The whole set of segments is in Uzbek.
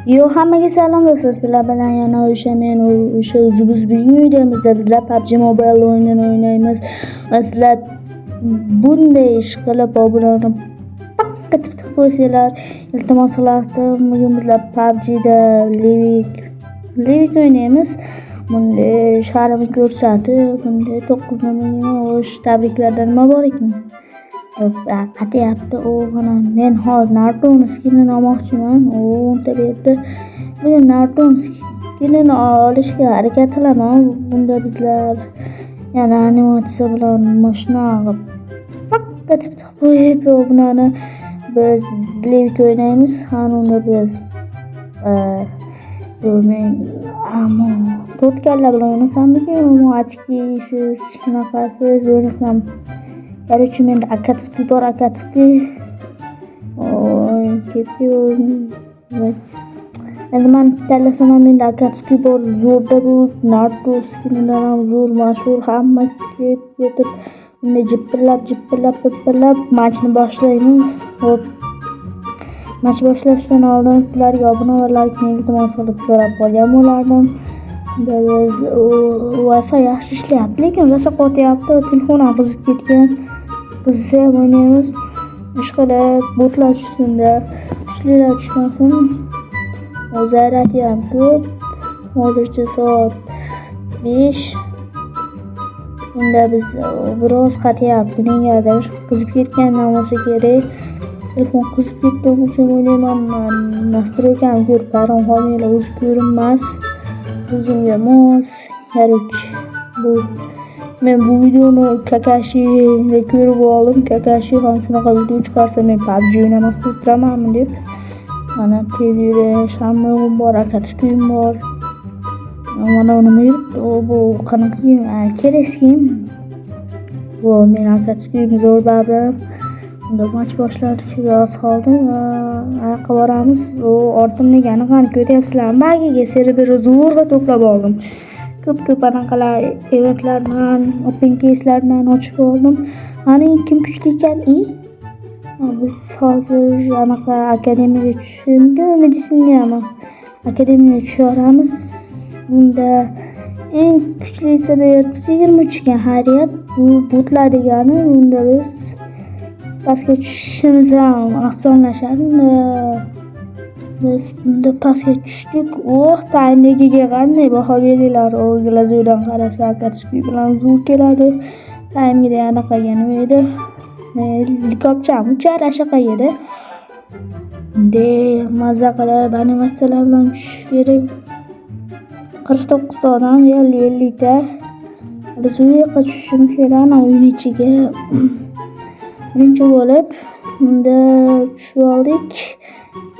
Yo, hammaga salom do'stlar, sizlar bilan yana o'sha men, o'sha o'zimiz bugungi videomizda bizlar PUBG Mobile o'yinini o'ynaymiz va sizlar bunday ish qilib obunani paqqa tiqib qo'ysanglar, iltimos qilardim. Bugun bizlar PUBG'da Livik o'ynaymiz. Bunday sharmni ko'rsatib, bunday 9 nomerni o'sh tabriklarda nima bor ekan? Qatyapti. U mana men hozir Naruto'ni skinini olmoqchiman. U o'nta berdi. Bugun Naruto'ni skinini olishga harakat qilaman. Bunda bizlar yana animatsiya bilan mashina paqqa tiqib qo'yib obunani biz Livik o'ynaymiz. Qani unda biz men ammo to'rt kalla bilan o'ynasammikin, ochkisiz, shunaqasiz o'ynasam. Короче, menda Akatsuki bor, Akatsuki. Oy, ketdi. Endi man tanlasam ham menda Akatsuki bor, zo'rda bu Naruto skinidan ham zo'r, mashhur, hamma kelib ketib, bunday jipillab, jipillab, pipillab matchni boshlaymiz. Xo'p. Match boshlashdan oldin sizlarga obuna va laykni iltimos qilib so'rab qolgan bo'lardim. Biz Wi-Fi yaxshi ishlayapti, lekin rosa qotyapti, telefon ham qizib ketgan. Qizsa ham o'ynaymiz. Ishqilib, botlar tushsin-da, kuchlilar tushmasin. Zaryadi ham ko'p. Hozircha soat 5. Unda biz biroz qatyapti, negadir qizib ketgandan bo'lsa kerak. Telefon qizib ketdi, bo'lsa o'ylayman. Настройка ni ko'rib hayron qolmanglar, o'zi ko'rinmas. O'zimga mos. Короче, bu men bu videoni Kakashida ko'rib oldim. Kakashi ham shunaqa video chiqarsa, men PUBG o'ynamasdan o'tiramanmi deb. Mana tez yurish, hamma yo'g'im bor, Akatsukiyim bor. Mana nima yuribdi? U bu qanaqa kiyim? Kerak kiyim. Bu meni Akatsukiyim zo'r baribir. Unda match boshlanishiga oz qoldi va qayoqqa boramiz? U ortim degani qani ko'ryapsizlarmi? Bagiga Cerebro zo'rg'a to'plab oldim. Ko'p-ko'p anaqalar eventlardan, open case'lardan ochib oldim. Qani kim kuchli ekan? I? Biz hozir anaqa akademiyaga tushishimiz, meditsingami? Akademiyaga tushaveramiz. Bunda eng kuchlisi 23 ekan, xayriyat. Bu botlar degani, unda biz pastga tushishimiz ham osonlashadi. Unda biz bunda pastga tushdik. Oh, tayinligiga qanday baho beringlar? O, glazurdan qarasa Akatsuki bilan zo'r keladi. Tayinliga anaqa nima edi? Likopcham uchar ashaqa edi. Bunday maza qilib animatsiyalar bilan tushish kerak. 49 ta odam, deyarli 50 ta. Biz u yoqqa tushishimiz kerak, ana uyni ichiga. Birinchi bo'lib bunda tushib oldik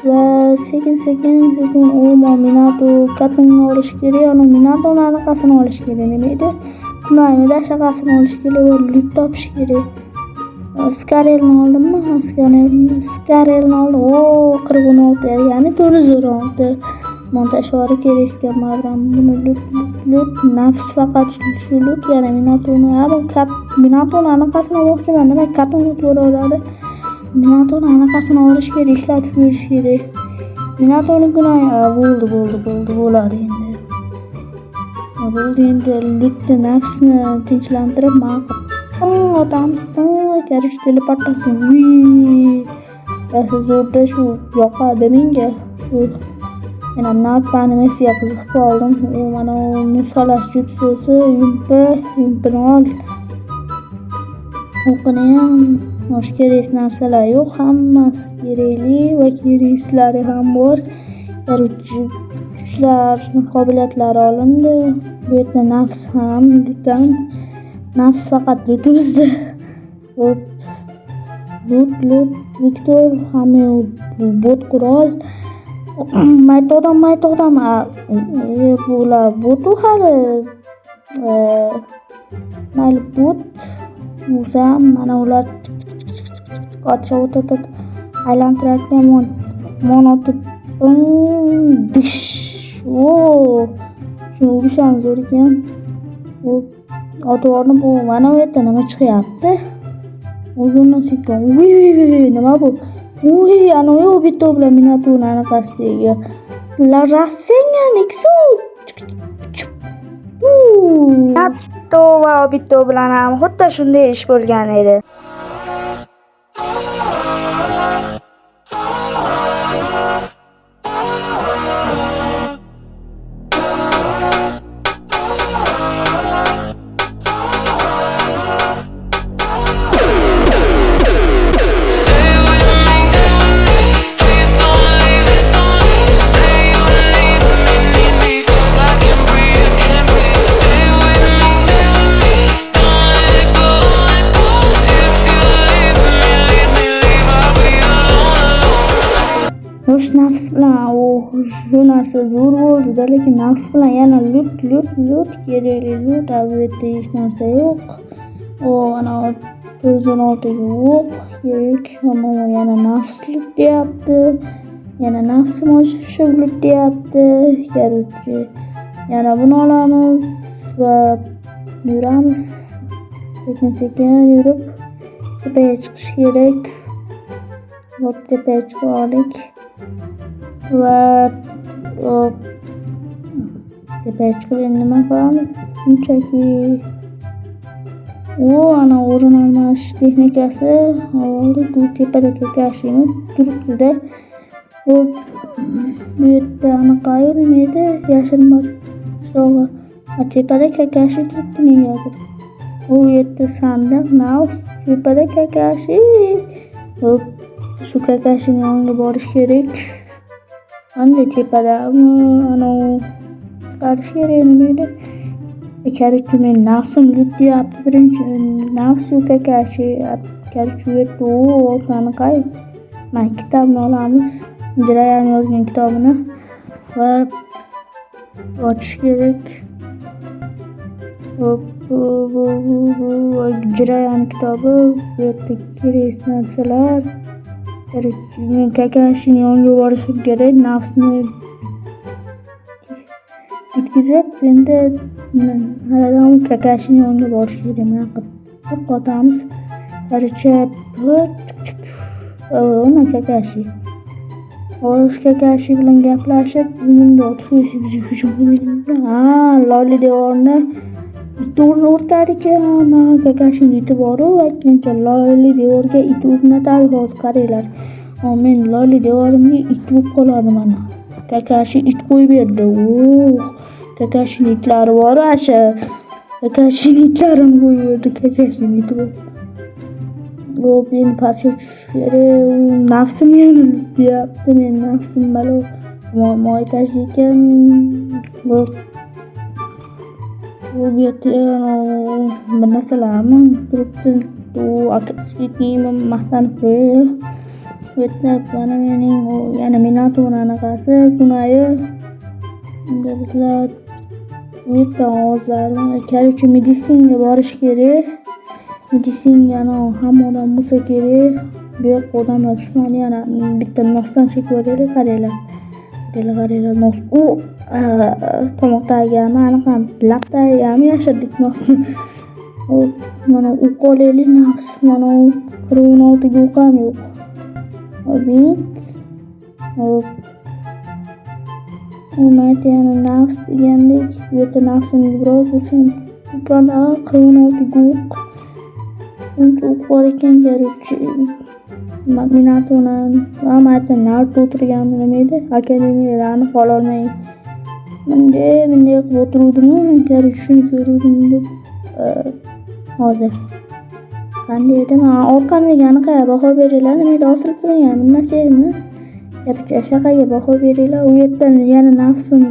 va sekin-sekin sekin umuman Minato Katunni olish kerak, ana Minatoni anaqasini olish kerak, nima edi? Kunaymi shaqasini olish kerak va loot topish kerak. Skarelni oldimmi? Skarelni oldim. O, 40 ya'ni 416. Montaj kerak ekan buni loot, loot, nafs faqat shu loot, yana Minatoni, ha bu Minatoni anaqasini olmoqchiman. Nima Katun to'g'ri. Minatoni anaqasini olish kerak, ishlatib ko'rish kerak. Minatoni kunay bo'ldi, bo'ldi, bo'ldi, bo'ladi endi. Bo'ldi endi lootni, nafsni tinchlantirib, mana otamiz, короче, teleportatsiya. Rosa zo'rda shu yoqadi menga. Shu men ham Naruto animasiga qiziqib qoldim. U mana u nusxalash jutsusi, yumpi, yumpini ol. O'qini ham boshqa kerak narsalar yo'q, hammasi kerakli va keraksizlari ham bor. Короче, kuchlar, qobiliyatlari olindi. Bu yerda nafs ham, loot ham. Nafs faqat lootimizda. Xo'p. Loot, loot, Viktor, hamma bot qurol. Mayta odam, mayta odam. Bular botu hali. Mayli bot bo'lsa ham mana ular otishib o't aylantirarkan mon otib dish. O, shuni urish ham zo'r ekan. Xo'p, otib yubordim. O, mana bu yerda nima chiqyapti? O'zimdan sekin. Uy, nima bu? Uy, anavi yo'q bitta bilan Minatoni anaqasidagi. Rasengan Naruto va Obito bilan ham xuddi shunday ish bo'lgan edi. Xo'sh, nafs bilan shu narsa zo'r bo'ldi-da, lekin nafs bilan yana lut kerakli lut, bu yerda hech narsa yo'q. O, ana 416 ga o'q kerak, ammo yana nafs lut deyapti. Yana nafsim tushib lut deyapti. Короче, yana buni olamiz va yuramiz. Sekin-sekin yurib tepaga chiqish kerak. Hop, tepaga chiqib oldik. Va hop, tepaga chiqib endi nima qilamiz? Shunchaki ana o'rin almashish texnikasi oldik. Bu tepada Kakashini turibdi-da. Hop, bu yerda anaqa nima edi? Yashirin qishlog'i. Tepada Kakashi turibdi negadir. U yerda sandiq, nafs, tepada Kakashi. Hop, shu Kakashining yoniga borish kerak. Qanday tepadami? Ana chiqarish kerak nima edi? Короче, men nafsim lut deyapti. Birinchi nafs Kakashi. Короче, u yerda anaqa. Mana kitobni olamiz. Jirayani yozgan kitobini va ochish kerak. Hop, bu Jirayani kitobi. Bu yerda kerakli narsalar. Короче, men Kakashining yoniga borishim kerak. Nafsni bitkazib, endi halidan Kakashining yoniga borish kerak. Mana qilib qotamiz. Короче, mana Kakashi. Xo'sh, Kakashi bilan gaplashib, bunday bizga hujum qildi. Ha, loyli devorni it o'rnatar ekan. Kakashining iti bor-u, aytgancha loyli devorga it o'rnatadi. Hozir qaranglar. Men loyli devorimga it bo'lib qoladi mana. Kakashi it qo'yib berdi. Kakashining itlari bor-u, asha. Kakashining itlarini qo'yib berdi. Kakashining iti bor. Hop, endi pastga tushish kerak. Nafsim yana deyapti. Men nafsim balo. Moy etajda ekan. Hop. Bu yerda bir narsalarmi turibdi. U akasini maqtanib qo'yay. Bu yerda mana mening yana Minatoni anaqasi kunayi. Unda bizlar bu yerda ovozlar. Короче, meditsinga borish kerak. Meditsinga hamma odam bo'lsa kerak. Bu yoqqa odamlar tushmadi. Yana bitta nosdan chekib olaylik, qaranglar. Qaranglar, nos. U tomoq tagigami, anaqa lab tagigami yashirdik nosni. Hop, mana o'q olaylik, nafs. Mana u 46 ga o'q ham yo'q. Hop, hop. Mayt yana nafs degandek, bu yerda nafsimga biroz bo'lsa ham 46 ga o'q. Shuncha o'q bor ekan, короче. Minatoni va Naruto o'tirgan nima edi? Akademiyada aniq ololmay bunday qilib o'tiruvdim. Короче, shuni ko'ruvdim deb hozir. Qanday edi? Mana orqamdagi anaqa baho beringlar, nima edi? Osilib turgan bir narsa edimi? Короче, shaqaga baho beringlar. U yerdan yana nafsim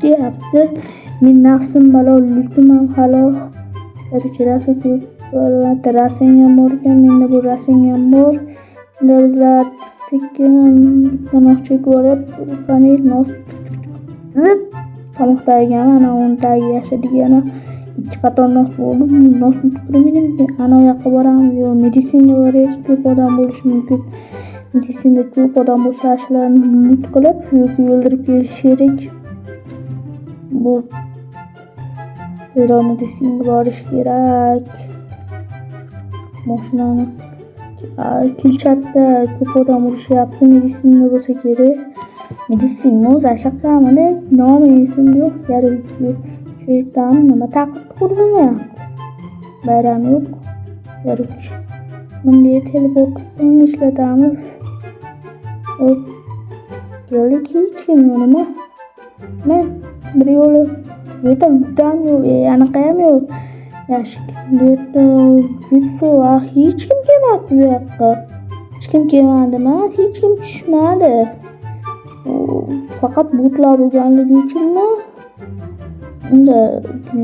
deyapti. Men nafsim balo, lutim ham halol. Короче, rosa ko'p. Albatta Rasengan bor ekan, menda bu Rasengan bor. Unda bizlar sekin bitta nos chekib olib, qani nos tomoq tagigami, ana uni tagiga yashirdik yana 2 qator nos bo'ldi. Nosni tupurmaydi. Ana u yoqqa boramiz, yo meditsinga boraylik, ko'p odam bo'lishi mumkin. Meditsinda ko'p odam bo'lsa, shularni lut qilib yoki o'ldirib kelish kerak. Bu tezroq meditsinga borish kerak. Mashinani Kelchatda ko'p odam urushyapti, meditsinda bo'lsa kerak. Meditsinmi o'zi ashaqamidi? Nomi esimda yo'q. Короче, shu yerdami nima taqib bo'lmayapti. Bayram yo'q. Короче, bunday teleport ishlatamiz. Hop. Keldik, hech kim yo'q nima? Nima? Bir yo'li bu yerda ham yo'q, anaqayam yo'q. Yaxshi. Bu yerda jutsu, hech kim kelmabdi bu yoqqa. Hech kim kelmadi emas, hech kim tushmadi. Faqat botlar bo'lganligi uchunmi? Unda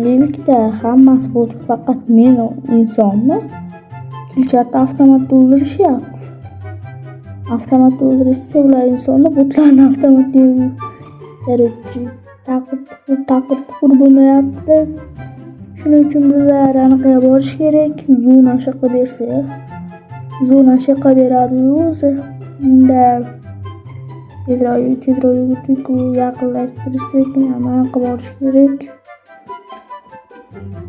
Livikda hammasi bot, faqat men insonmi? Killchatda avtomatda o'ldirishyapti. Avtomatda o'ldirishsa ular insonni, botlarni avtomatda. Короче, taqib taqib tuqur bo'lmayapti. Shuning uchun bizlar anaqaga borish kerak. Zona shu yoqqa bersa. Zona shu yoqqa beradi-yu o'zi. Unda tezroq tezroq yugurdik, yaqinlashtirsak, nima yoqqa borish kerak.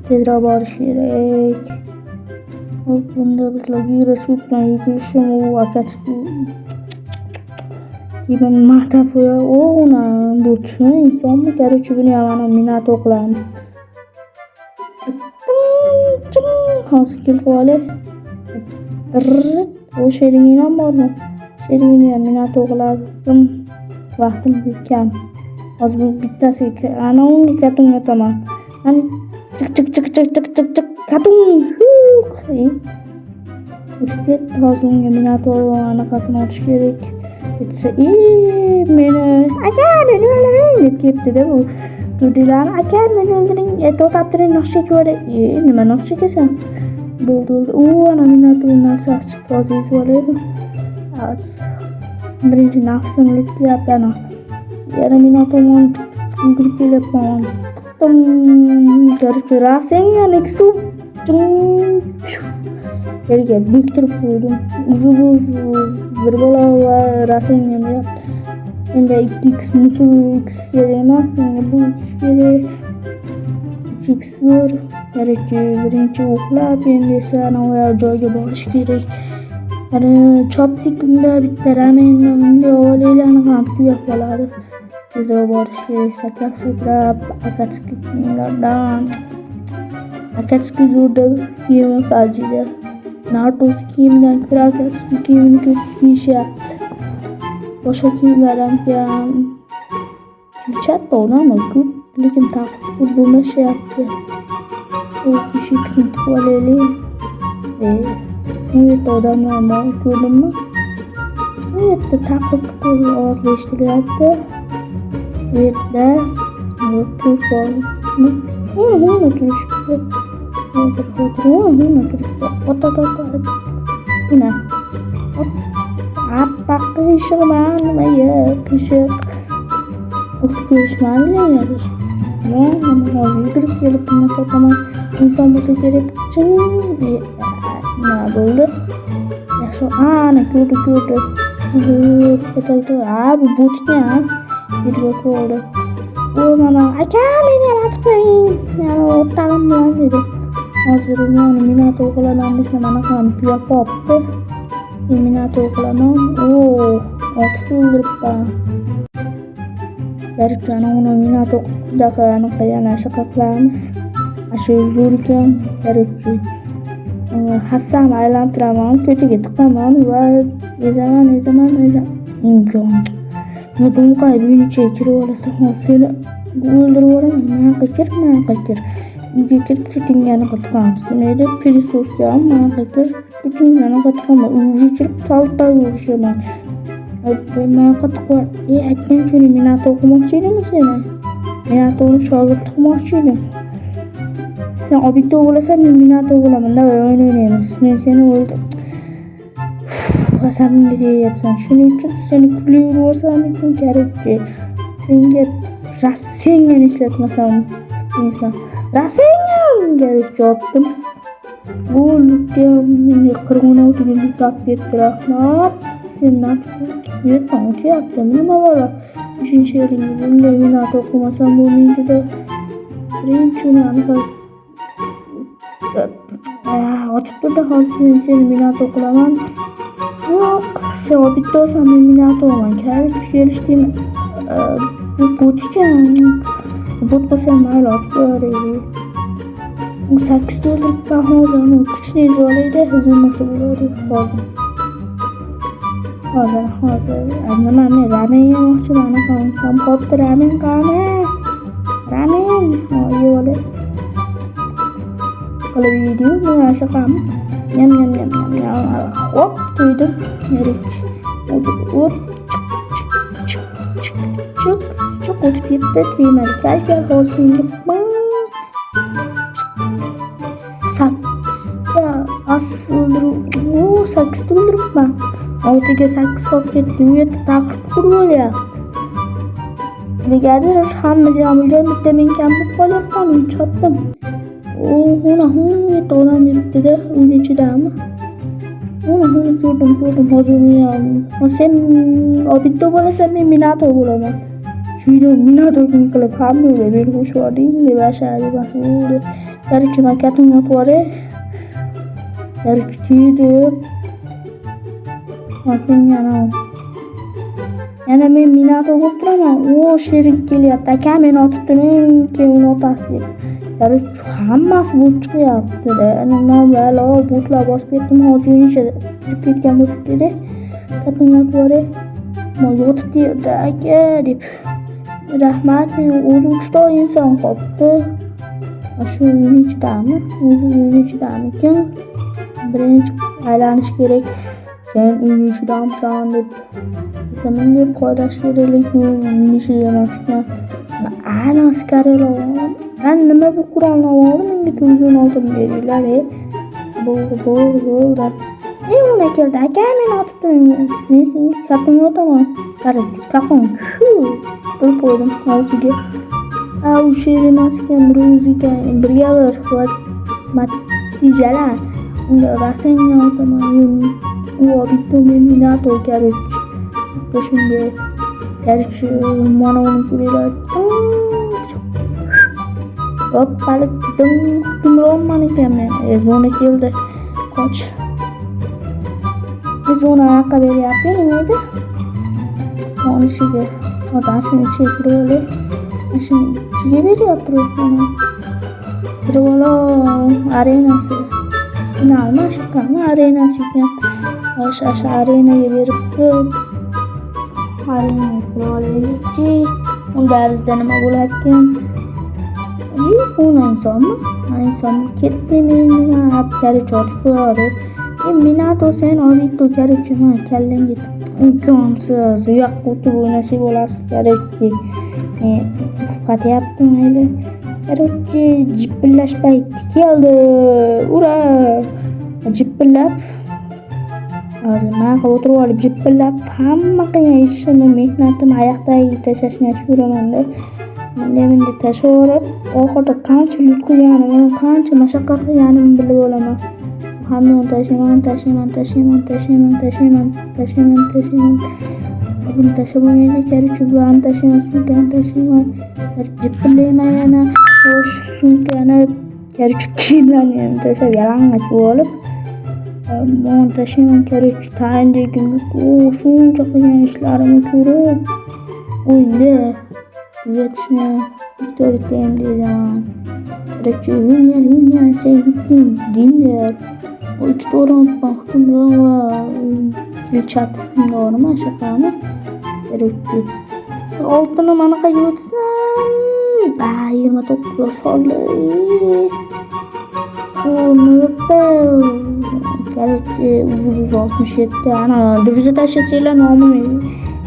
Tezroq borish kerak. Hop, bunda bizlar giroskopdan yugurishim u akachki kiyimim ma'tab o uni botmi insonmi? Короче, buni ham ana minato qilamiz. Hozir kelib olay. O sheriging ham bormi? Sherigini ham minato qilardim. Vaqtim kam. Hozir bu bittasiga ana unga katung otaman. Ana chiq chiq chiq chiq chiq chiq chiq katung. O'tib ketdi. Hozir unga minato anaqasini otish kerak. Aytsa, meni aka meni o'ldiring deb kelibdi-da bu. Ko'rdinglarmi? Aka meni o'ldiring, to'xtab turing, nos chekib olay. Nima nos chekasan? Bo'ldi, bo'ldi. U ana minato narsasi chiqdi. Hozir yezib olaymi? Hozir birinchi nafsim yutyapti ana. Yana minatomon yugurib kelyapman. Короче, Rasengan suv yerga bo'ktirib qo'ydim. Uzun bir bola va Rasengan deyapti. Endi 2x musul x kerak emas, menga bu x kerak. 3x zo'r. Короче, birinchi o'qlab, endi esa ana joyga borish kerak. Mana chopdik unda bitta ramenni bunday olaylarni ham tugab qoladi. Tezroq borish kerak, sakrab sakrab Akatsuki kiyimlardan. Akatsuki zo'rda kiyimi PUBG'da. Naruto kiyimidan ko'ra Akatsuki kiyimini ko'p kiyishyapti. Boshqa kiyimlar ham kam. Killchatda odamlar ko'p, lekin taqib bo'lmashyapti. U 3xni tiqib olaylik. Bu yerda odamlar bor, ko'rdingmi? Bu yerda taqib ovozlar eshitilyapti. Bu yerda to'rt bormi? Huna turishibdi. Hozir, hozir, huna turibdi. Ot, ot, ot, ot. Huna. Ot. Appak qiyshiqman, nimaga qiyshiq? Uf, ko'rishmadi negadir. Mana hozir yugurib kelib buni sotaman. Inson bo'lsa kerak. Ching. Nima bo'ldi? Yaxshi, ana ko'rdi, ko'rdi. Ha, bu bot ekan. Yerga qo'ydi. U mana aka meni ham otib qo'ying. Yana o'rtog'im bilan dedi. Hozir uni minato qilaman desam, mana ham tugab qolibdi. Minato qilaman. O, otib o'ldiribman. Короче, ana uni minato bunaqa anaqa yana shunaqa qilamiz. Shu zo'r ekan. Короче, hassam aylantiraman, ko'tiga tiqaman va ezaman, ezaman, ezaman. Imkon. Nima do'nqayib uyni ichiga kirib olasan, hozir seni o'ldirib yuboraman. Mana yoqqa kir, mana yoqqa kir. Uyga kirib ko'tingga anaqa tiqamiz. Nima edi? Пылесос ga mana yoqqa kir, ko'tingga anaqa tiqaman. Uyga kirib taltag urishaman. Mana yoqqa tiqib E, aytgancha uni minato qilmoqchi edimmi seni? Minatoni shogird qilmoqchi edim. Sen Obito bo'lasan, men Minato bo'laman. Давай o'yin o'ynaymiz. Men seni o'ldir. Asabimga tegyapsan. Shuning uchun seni kulib yuborsam ekan, короче. Senga Rasengan ishlatmasam, Rasengan, короче, otdim. Bu lootga menga 46 ga loot olib ketdi, rahmat. Sen nafsi yerdan o'tyapti. Nima balo? Uchinchi yeringga bunday Minato qilmasam bo'lmaydi-da. Birinchi uni anaqa otib turdi. Hozir men seni Minato qilaman. Yo'q, Sen bitta olsam men Minatoman. Короче, kelishdim. Bu bot ekan. Bot bo'lsa mayli, otib qo'yaraylik. 8 ta o'ldiribman hozir. Kuchli olayda, uzilmasa bo'ladi hozir. Hozir, hozir. Nima, men ramen yemoqchiman. Anaqa qolibdi ramen qani? Ramen. Yeb olay. Qilib yeydiyu, mana shunaqami? Nyam nyam nyam nyam nyam. Hop, to'ydim. Hop, chiq chiq chiq chiq o'tib ketdi, tegmadi. Kal kal hozir senga sakkizta as o'ldirib, sakkizta o'ldiribman. 6ga 8 qolib ketdi. U yerda taqir tuqur bo'lyapti. Negadir hamma joy bitta men kam bo'lib qolyapman, uni chopdim. Uni hu yerda odam yuribdi-da, uyni ichidami? Uni uni ko'rdim, ko'rdim. Hozir uni ham. Sen Obito bo'lasan, men Minato bo'laman. Shuyda Minato kim qilib hamma uyga meni qo'shib yubording deb ashadi bo'ldi. Короче, makatimni otib yuboray. Короче, tegdi. Senga yana men Minato bo'lib turaman. O, sherik kelyapti. Aka, meni otib turing, keyin uni otasiz deb. Короче, hammasi bot chiqyapti-da. Nima balo, botlar bosib ketdimi? Hozir uyni ichida kirib ketgan bo'lsa kerak. Katimni otib yuboray. Yotibdi yerda aka deb. Rahmat, men o'zi 3 ta inson qolibdi. Shu uyni ichidami? O'zi uyni ichidamikin? Birinchi aylanish kerak. Sen uyni ichidamisan deb. Desam deb qo'ylash kerak, lekin uyni ichida emas ekan. Ana Skarel. Man nima bu qurolni oldim, menga 416 beringlar, e. Bo'ldi, bo'ldi, bo'ldi. E, uni keldi. Aka, meni otib turing. Men senga katimni otaman. Qara, taqim. Shu. Qilib qo'ydim og'ziga. Ha, u sher emas ekan, bir o'zi ekan. Birga bir va natijalar. Unga rasmga otaman. U Obito, men Minato, короче. Bitta shunday. Короче, mana uni ko'ringlar. Hoppalik, hukmronman ekan men. E, zona keldi. Qoch. E, zona anaqa beryapti, nima edi? Onishiga. Hozir shuni ichiga kirib olay. Shuni ichiga beryapti zona. Kirib olay, arenasi. Finalmi, shunaqami arenasi ekan. O'sha arenaga beribdi. Arenaga kirib olaylikchi. Unda bizda nima bo'larkan? Yo'q, uni insonmi? Ha, inson ketdi meni короче otib qo'yadi. E, Minato sen Obito, короче, ha, kallangga imkonsiz. U yoqqa o'tib o'ynasak bo'lasiz, короче. Qatyapti mayli. Короче, jipillash payti keldi. Ura! Jipillab hozir man qilib o'tirib olib jipillab hamma qilgan ishimni, mehnatimni oyoqdagi tashlashni yaxshi ko'raman-da. Bunday bunday tashlaverib, oxirida qancha lut qilganimni, qancha mashaqqat qilganimni bilib olaman. Hammani tashlayman, tashlayman, tashlayman, tashlayman, tashlayman, tashlayman, tashlayman. Buni tashlab bo'lmaydi, короче, bularni tashlayman, sumkani tashlayman. Jipillayman yana. Xo'sh, sumkani, короче, kiyimlarni ham tashlab yalang'och bo'lib olib, buni tashlayman, короче, tayindagi shuncha qilgan ishlarimni ko'rib, o'yinda tugatishni Victory Time deyman. Короче, winner, winner, say victim, dinner. U ikkita o'rin hukmron va Dilchat hukmdorimi, shunaqami? Короче, oltini manaqaga o'tsam, a, 29ga soldi. MVP. Короче, uzun 167. Ana, друзья tashlasanglar nomimni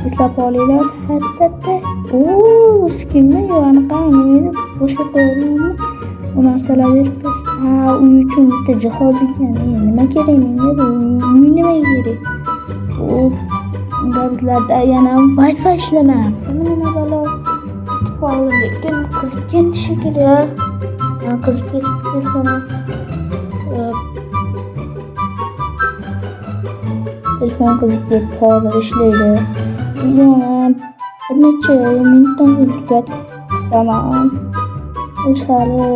eslab qolinglar. Hatta o skinmi yo anaqa nima edi? Boshqa qo'yilganmi? U narsalar berib. Ha, uy uchun bitta jihoz ekan. E, nima kerak menga bu uy, nimaga kerak? O, unda bizlarda yana Wi-Fi ishlamayapti. Nima balo? Ketib qoldi, lekin qizib ketdi shekilli. Ha, qizib ketibdi telefonim. Telefon qizib ketdi, hozir ishlaydi. Videoni bir necha minutdan keyin tugatib ketaman. O'sha hali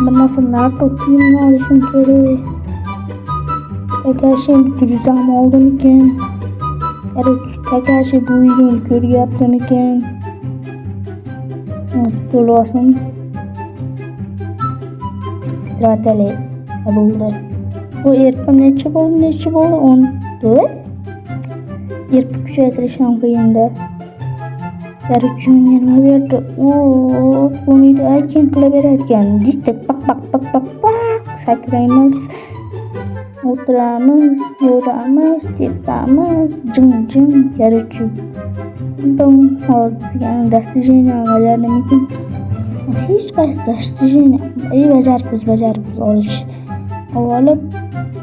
bir narsa Naruto kiyimini olishim kerak. Kakashi tursam oldimikin? Короче, Kakashi bu videoni ko'ryaptimikin? To'lasin. Sratali bo'ldi. Bu erpim necha bo'ldi? Necha bo'ldi? 14. Erpi kuchaytirish ham qiyinda. Короче, menga nima berdi? O, bo'lmaydi. Ay, keyin qila berar ekan. Bitta paq paq paq paq paq sakraymiz. O'tiramiz, yuramiz, tepamiz, jim jim. Короче, hozir bizga достижение bajaramikin? Hech qaysi достижение bajaribmiz, bajaribmiz olish. Olib,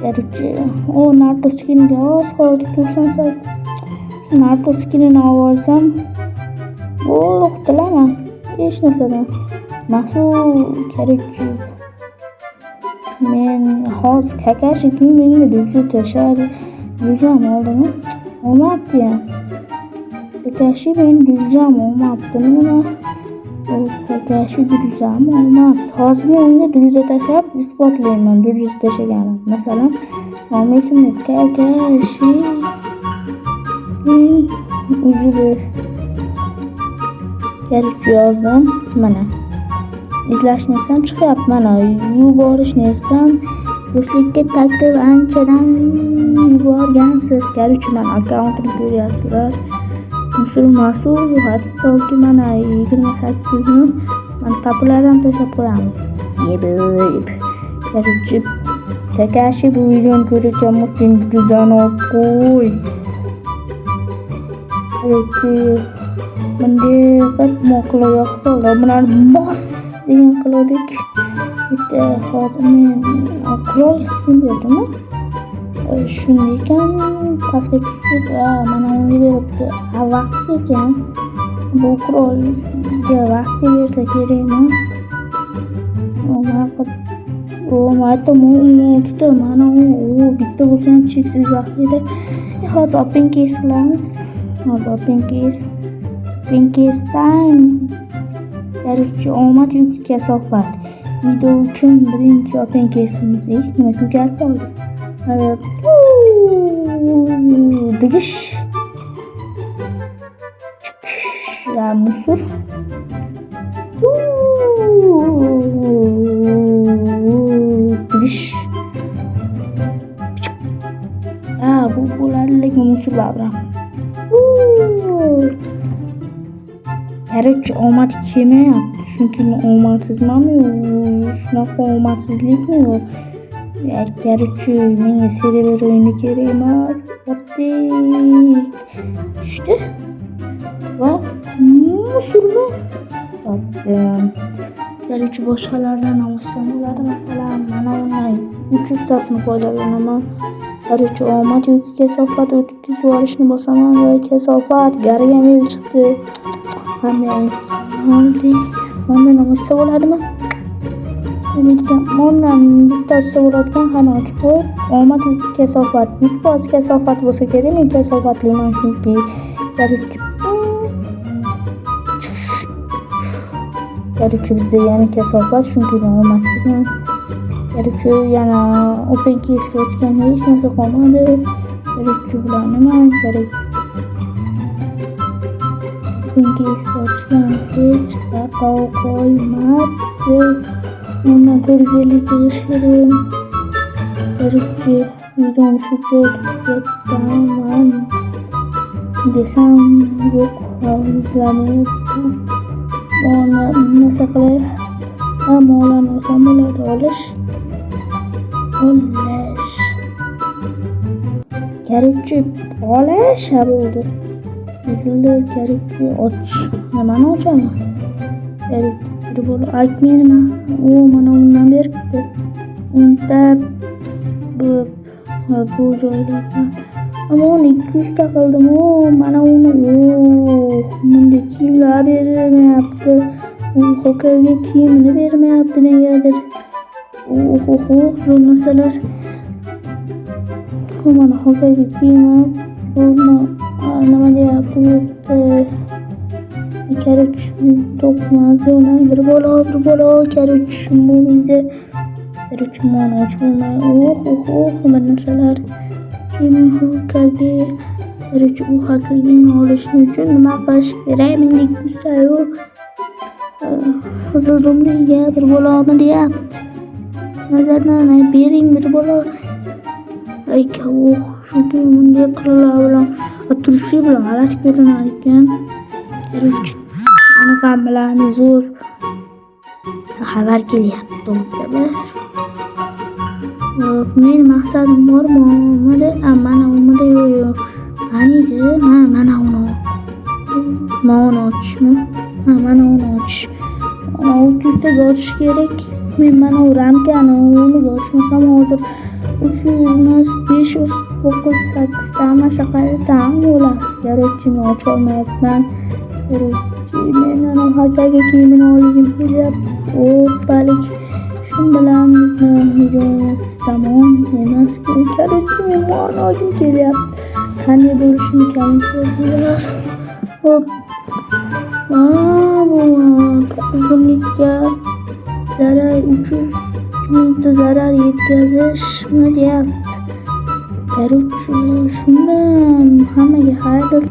короче, o Naruto skiniga oz qoldi, 98. Shu Naruto skinini olib olsam, bo'ldi, qutulaman hech narsadan. Masu, короче, men hozir Kakashi kim menga durza tashladi. Durzam oldimi? Olmabdi ham. Kakashi meni durzam olmabdimi nima? Kakashi durzam olmabdi. Hozir men unga durza tashlab isbotlayman durza tashlaganimni. Masalan, olmaysan Kakashi uzri. Короче, yozdim. Mana. Izlashni desam chiqyapti. Mana yuborishni desam, do'stlikka taklif anchadan yuborgansiz. Короче, mana akkauntimni ko'ryapsizlar. Musulmasu, hattoki mana 28 ni mana populyar ham tashlab qo'yamiz. Yeb. Короче, Kakashi bu videoni ko'rayotgan bo'lsang, juzani olib qo'y. Короче, bunday qilib qilib yoqib qoldi. Bularni bos degan qiluvdik. Bitta hozir men qurol skin berdimi? Shunday ekan, pastga tushsak, mana unga beribdi. Ha, vaqt ekan. Bu qurolga vaqtga bersa kerak emas. Mana mana u bitta bo'lsa ham cheksiz vaqt edi. Hozir open case qilamiz. Hozir open case. Open case time. Короче, omad yoki kasofat. Video uchun birinchi open case'imiz. Nima ko'karib qoldi? Digish. Ya мусор. Digish. Ha, bu bo'ladi, lekin мусор baribir. Короче, omad kelmayapti. Chunki men omadsizmanmi? Shunaqa omadsizlikmi yo? Короче, menga server o'yini kerak emas. Oddiy tushdi. Va мусор mi? Topdim. Короче, boshqalardan ham olsam bo'ladi. Masalan, mana undan 300 tasini foydalanaman. Короче, omad yoki kasofat o'tkazib yuborishni bosaman va kasofat Gargamel chiqdi. Bundan ham ochsa bo'ladimi? Bundan bitta ochsa bo'ladigan, qani ochib qo'y. Omad yoki kasofat. 100% kasofat bo'lsa kerak, men kasofatliman chunki. Короче, Короче, bizda yana kasofat, chunki men omadsizman. Короче, yana open case'ga ochgan hech narsa qolmadi. Короче, bular nima? Kerak. Open case ochgan hech qolmadi. Undan 450 chiqish kerak. Короче, videoni shu joyda tugatsaman desam, yo'q, izlamayapti. Molni narsa qilay. Ha, mollarni olsam bo'ladi, olish. Olish. Короче, olish bo'ldi. Ezildi, короче, och. Nimani ochaman? Короче, aytmay nima? U mana undan beribdi. O'nta bu joylardan. Ammo uni 200 ta qildim. O, mana uni, oh, bunday kiyimlar bermayapti. U Hokaga kiyimini bermayapti negadir. Oh, oh, oh, zo'r narsalar. Mana Hokaga kiyimi, buni nima deyapti bu yerda? Короче, to'qma zona bir bola, bir bola, короче, bo'lmaydi. Короче, mana ochilmay, oh oh oh, bir narsalar. Hokage, короче, u Hokageni olish uchun nima qilish kerak? Menda 200 tayu qizil dumliga bir bolani deyapti. Nazardan bering bir bola. Ay, oh, shunday bunday qillar bilan trusi bilan g'alati ko'rinar ekan. Короче, anaqa bilan zo'r xabar kelyapti o'rtada. Meni maqsadim bormi? Mana umida, yo'q, yo'q. Qaniydi? Mana uni. Mana uni ochishmi? Ha, mana uni ochish. Mana 600 taga ochish kerak. Men mana u ramkani uni ochmasam, hozir 300 emas, 509 sakkiztami, shunaqa bo'ladi. Короче, men ocholmayapman. Короче, men ana Hokage kiyimini olgim kelyapti. O'ppalik. Shu bilan bizni videomiz tamom emas-ku. Короче, men buni olgim kelyapti. Qanday bo'lishini yozinglar. Hop. Bu 9 kunlikka zarar, 300 mingta zarar yetkazishmi deyapti. Короче, shundan hammaga xayr.